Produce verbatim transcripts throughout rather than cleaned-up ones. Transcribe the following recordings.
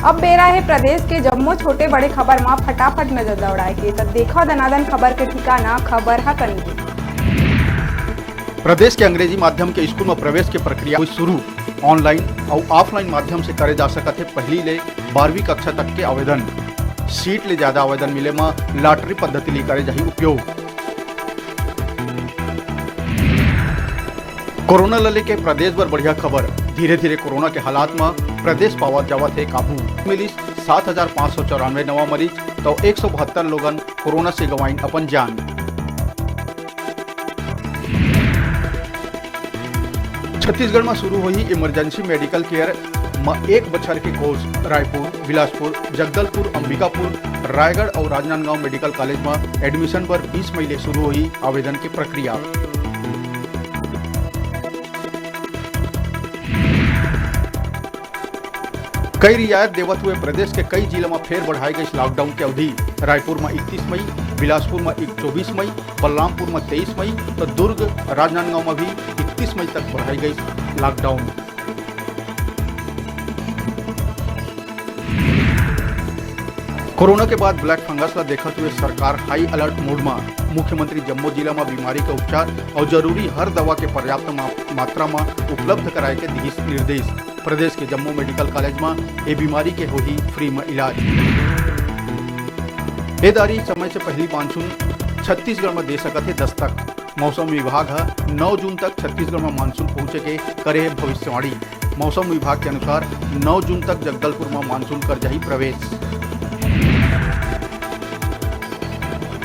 अब बेरा हे प्रदेश के जम्मो छोटे बड़े खबर म फटाफट नजर दौड़ाए के, त देखव दनादन खबर के ठिकाना, खबर ह कनकी। प्रदेश के अंग्रेजी माध्यम के स्कूल म प्रवेश के प्रक्रिया होई शुरू। ऑनलाइन अउ ऑफलाइन माध्यम से करे जा सकत हे पहिली ले बारहवीं कक्षा तक के आवेदन। सीट ले ज्यादा आवेदन मिले म लॉटरी पद्धति ले करे जाही उपयोग। कोरोना ल लेके प्रदेश बर बढ़िया खबर। धीरे-धीरे कोरोना के हालात म प्रदेश पावत जावत हे काबू। मिलिस सात हजार पाँच सौ चौरानवे नवा मरीज, त एक सौ बहत्तर लोगन कोरोना से गंवाइन अपन जान। छत्तीसगढ़ म शुरू होही इमरजेंसी मेडिकल केयर म एक बछर के कोर्स। रायपुर, बिलासपुर, जगदलपुर, अंबिकापुर, रायगढ़ अउ राजनांदगांव मेडिकल कॉलेज म एडमिशन बर बीस मई ले शुरू होही आवेदन के प्रक्रिया। कई रियायत देवत हुए प्रदेश के कई जिला म फेर बढ़ाए गइस लॉकडाउन के अवधि। रायपुर म इकतीस मई, बिलासपुर म एक चौबीस मई, बलरामपुर म तेईस मई, त दुर्ग, राजनांदगांव म भी इकतीस मई तक बढ़ाए गइस लॉकडाउन। कोरोना के बाद ब्लैक फंगस ला देखत हुए सरकार हाई अलर्ट मोड म। मुख्यमंत्री जम्मो जिला म बीमारी के उपचार अउ जरूरी हर दवा के पर्याप्त मा-, मात्रा म उपलब्ध कराए के दिहिस निर्देश। प्रदेश के जम्मो मेडिकल कॉलेज म ए बीमारी के होही फ्री म इलाज। ए दारी समय से पहिली मानसून छत्तीसगढ़ म दे सकत हे दस्तक। मौसम विभाग ह नौ जून तक छत्तीसगढ़ म मानसून पहुंचे के करे हे भविष्यवाणी। मौसम विभाग के अनुसार नौ जून तक जगदलपुर म मानसून कर जाही प्रवेश।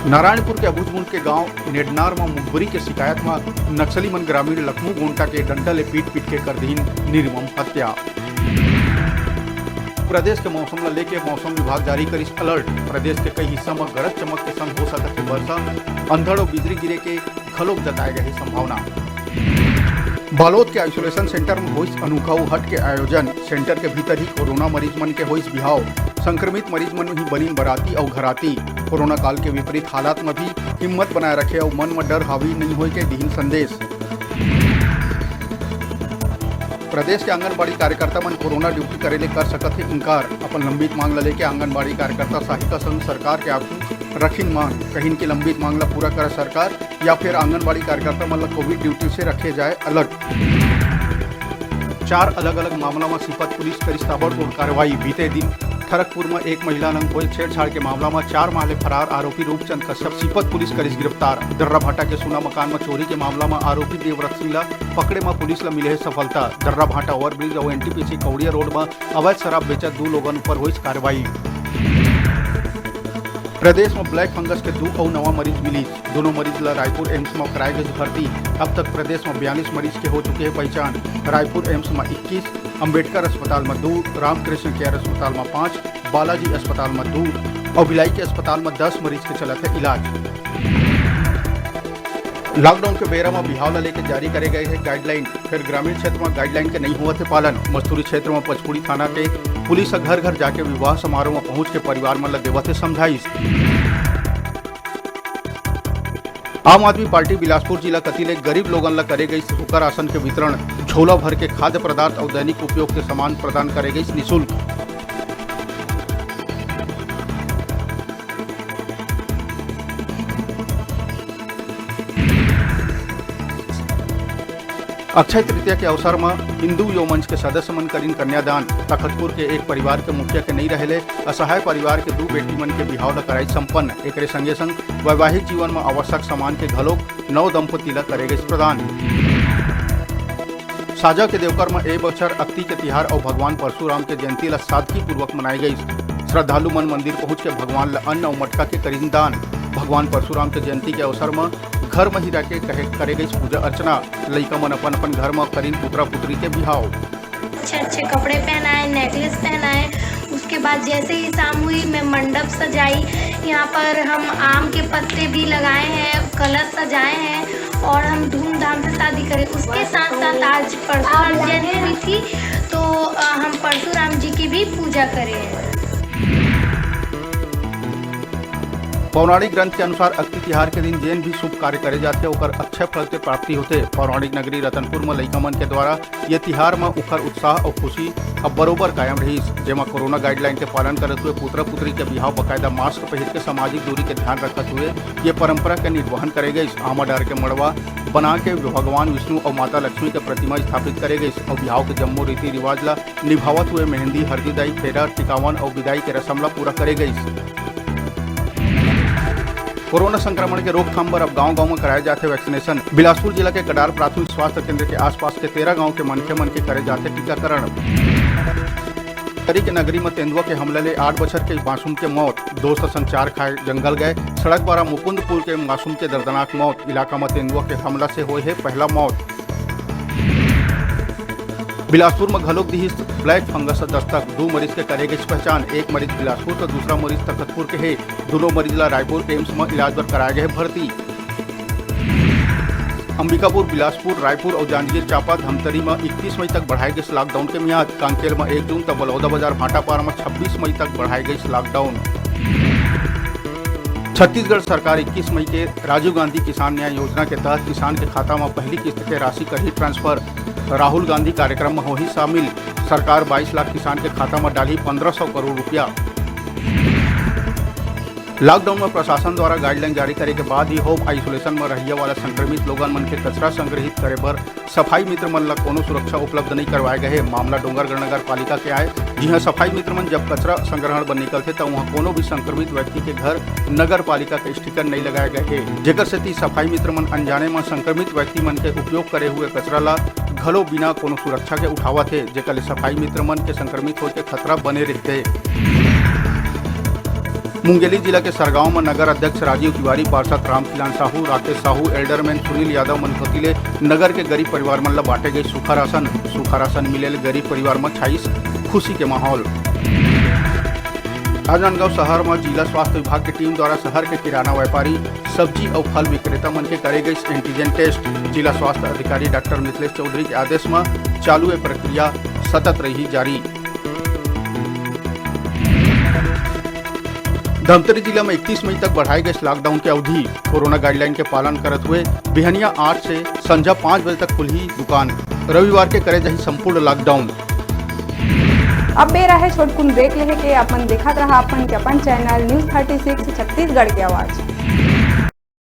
नारायणपुर के अबूझमुंड के गांव नेडनार म मुखबरी के शिकायत म नक्सली मन ग्रामीण लखमू गोंटा के डंडा ले पीट-पीट के कर दीन निर्मम हत्या। प्रदेश के मौसम ल लेके मौसम विभाग जारी करिस अलर्ट। प्रदेश के कई हिस्सा म गरज चमक के संग हो सकत हे वर्षा, अंधड़ अउ बिजली गिरे के घलोक जताए गए हे संभावना। बालोद के आइसोलेशन सेंटर म होइस अनूखा अउ हट के आयोजन। सेंटर के भीतर ही कोरोना मरीज मन के होइस बिहाव। संक्रमित मरीज मन ही बनिन बराती अउ घराती। कोरोना काल के विपरीत हालात म भी हिम्मत बनाए रखे अउ मन म डर हावी नइ होए के दिहिन संदेश। प्रदेश के आंगनबाड़ी कार्यकर्ता मन कोरोना ड्यूटी करे ले कर सकत हे इंकार। अपन लंबित मांग ल लेके आंगनबाड़ी कार्यकर्ता सहायिका संघ सरकार के आगू रखिन मांग, कहिन कि लंबित मांग ल पूरा करे सरकार या फिर आंगनबाड़ी कार्यकर्ता मन ल कोविड ड्यूटी से रखे जाए अलग। चार अलग-अलग मामला म सीपत पुलिस करिस ताबड़तोड़ कार्रवाई। बीते दिन खड़गपुर म एक महिला संग होए छेड़छाड़ के मामला म चार माह ले फरार आरोपी रूपचंद कश्यप सीपत पुलिस करिस गिरफ्तार। दर्राभाटा के सुना मकान म चोरी के मामला म आरोपी देवव्रत सिंह ल पकड़े म पुलिस ल मिले हे सफलता। दर्राभाटा ओवरब्रिज अउ एनटीपीसी कौड़िया रोड म अवैध शराब बेचत दू लोगन ऊपर होइस कार्रवाई। प्रदेश म ब्लैक फंगस के दू अउ नवा मरीज मिलिस। दोनों मरीज ल रायपुर एम्स म कराए गइस भर्ती। अब तक प्रदेश म बयालीस मरीज के हो चुके हे पहचान। रायपुर एम्स म इक्कीस, अंबेडकर अस्पताल म दू, रामकृष्ण केयर अस्पताल म पाँच, बालाजी अस्पताल म दू अउ भिलाई के अस्पताल म दस मरीज के चलत हे इलाज। लॉकडाउन के बेरा म बिहाव ल लेके जारी करे गए हे गाइडलाइन। फेर ग्रामीण क्षेत्र म गाइडलाइन के नइ होवत हे पालन। मस्तूरी क्षेत्र म पचपुड़ी थाना के पुलिस ह घर-घर जाके विवाह समारोह म पहुंच के परिवार मन ल देवत हे समझाइश। आम आदमी पार्टी बिलासपुर जिला कति ले गरीब लोगन ल करे गइस सूखा राशन के वितरण। झोला भर के खाद्य पदार्थ अउ दैनिक उपयोग के सामान प्रदान करे गइस निशुल्क। अक्षय तृतीया के अवसर म हिंदू युवा मंच के सदस्य मन करिन कन्यादान। तखतपुर के एक परिवार के मुखिया के नइ रहे ले असहाय परिवार के दू बेटी मन के बिहाव ल कराई संपन्न। एकरे संगे संग वैवाहिक जीवन म आवश्यक सामान के घलोक नव दंपति ल करे गइस प्रदान। साजा के देवकर म ए बछर अक्ति के तिहार अउ भगवान परशुराम के जयंती ल सादगी पूर्वक मनाए गइस। श्रद्धालु मन मंदिर पहुंच के भगवान ल अन्न अउ मटका के करिन दान। भगवान परशुराम के जयंती के अवसर म घर म ही रह के कहे, करे गइस पूजा अर्चना। लइका मन अपन अपन घर म करिन पुतरा पुतरी के बिहाव। अच्छे अच्छे कपड़े पहनाए, नेकलेस पहनाए। उसके बाद जैसे ही शाम हुई, मैं मंडप सजाई। यहाँ पर हम आम के पत्ते भी लगाए हैं, कलश सजाए हैं और हम धूमधाम से शादी करें। उसके साथ साथ आज परशुराम जयंती भी थी, तो अ, हम परशुराम जी की भी पूजा करें। पौराणिक ग्रंथ के अनुसार अक्ति तिहार के दिन जेन भी शुभ कार्य करे जाथे, ओकर अक्षय फल के प्राप्ति होथे। पौराणिक नगरी रतनपुर म लइका मन के द्वारा ये तिहार म उखर उत्साह अउ खुशी अब बरोबर कायम रहिस, जेमा कोरोना गाइडलाइन के पालन करत हुए पुतरा पुतरी के बिहाव बकायदा मास्क पहिर के सामाजिक दूरी के ध्यान रखत हुए ये परंपरा के निर्वहन करे गइस। आमा डार के मड़वा बना के भगवान विष्णु अउ माता लक्ष्मी के प्रतिमा स्थापित करे गइस अउ बिहाव के जम्मो रीति रिवाज ला निभावत हुए मेहंदी, हरदी दाई, फेरा, टिकावन अउ बिदाई के रसम ला पूरा करे गइस। कोरोना संक्रमण के रोकथाम बर अब गांव-गांव म कराए जाथे वैक्सीनेशन। बिलासपुर जिला के कडार प्राथमिक स्वास्थ्य केंद्र के आसपास के तेरह गांव के मनखे मन के करे जाथे टीकाकरण। करी के नगरी म तेंदुआ के हमला ले आठ बछर के मासूम के मौत, दोस्त संग चार खाए जंगल गए, सड़क पारा मुकुंदपुर के मासूम के दर्दनाक मौत, इलाका म तेंदुआ के हमला से होए हे पहला मौत। बिलासपुर म घलोक दिहिस ब्लैक फंगस दस्तक, दू मरीज के करे गइस पहचान, एक मरीज बिलासपुर तो दूसरा मरीज तखतपुर के हे। दूनों मरीज ला रायपुर एम्स म इलाज बर कराए गए भर्ती। अंबिकापुर, बिलासपुर, रायपुर अउ जांजगीर चांपा, धमतरी म इकतीस मई तक बढ़ाए गइस लॉकडाउन के मियाद। कांकेर म एक जून त बलौदा बाजार भाटापारा म छब्बीस मई तक बढ़ाए गइस लॉकडाउन। छत्तीसगढ़ सरकार इक्कीस मई के राजीव गांधी किसान न्याय योजना के तहत किसान के खाता म पहली किस्त के राशि करही ट्रांसफर। राहुल गांधी कार्यक्रम म होही शामिल। सरकार बाईस लाख किसान के खाता म डालही पन्द्रह सौ करोड़ रुपया। लॉकडाउन म प्रशासन द्वारा गाइडलाइन जारी करे के बाद ही होम आइसोलेशन म रहइया वाला संक्रमित लोगन मन के कचरा संग्रहित करे बर सफाई मित्र मन ल कोनो सुरक्षा उपलब्ध नइ करवाए गए हे। मामला डोंगरगढ़ नगर पालिका के आए, जिहां सफाई मित्र मन जब कचरा संग्रहण बर निकलथे, त उहां कोनो भी संक्रमित व्यक्ति के घर नगर पालिका के स्टिकर नइ लगाए गए हे, जेकर सेती सफाई मित्र मन अनजाने म संक्रमित व्यक्ति मन के उपयोग करे हुए कचरा ल घलो बिना कोनो सुरक्षा के उठावत हे, जेकर ले सफाई मित्र मन के संक्रमित होए के खतरा बने रहिथे। मुंगेली जिला के सरगांव म नगर अध्यक्ष राजीव तिवारी, पार्षद रामखिलान साहू, राकेश साहू, एल्डरमैन सुनील यादव मन कोति ले नगर के गरीब परिवार मन ल बांटे गए सूखा राशन। सूखा राशन मिले ले गरीब परिवार म छाइस खुशी के माहौल। राजनांदगांव शहर म जिला स्वास्थ्य विभाग के टीम द्वारा शहर के किराना व्यापारी, सब्जी अउ फल विक्रेता मन के करे गइस एंटीजन टेस्ट। जिला स्वास्थ्य अधिकारी डॉक्टर मिथिलेश चौधरी के आदेश म चालू ए प्रक्रिया सतत रही जारी। धमतरी जिला म इकतीस मई तक बढ़ाए गइस लॉकडाउन के अवधि। कोरोना गाइडलाइन के पालन करत हुए बिहनिया आठ से संझा पाँच बजे तक खुलही दुकान। रविवार के करे जाही संपूर्ण लॉकडाउन। अब बेरा हे छोटकुन ब्रेक लेहे के। आप मन देखत रहा अपन के अपन channel news thirty six Chhattisgarh के आवाज़।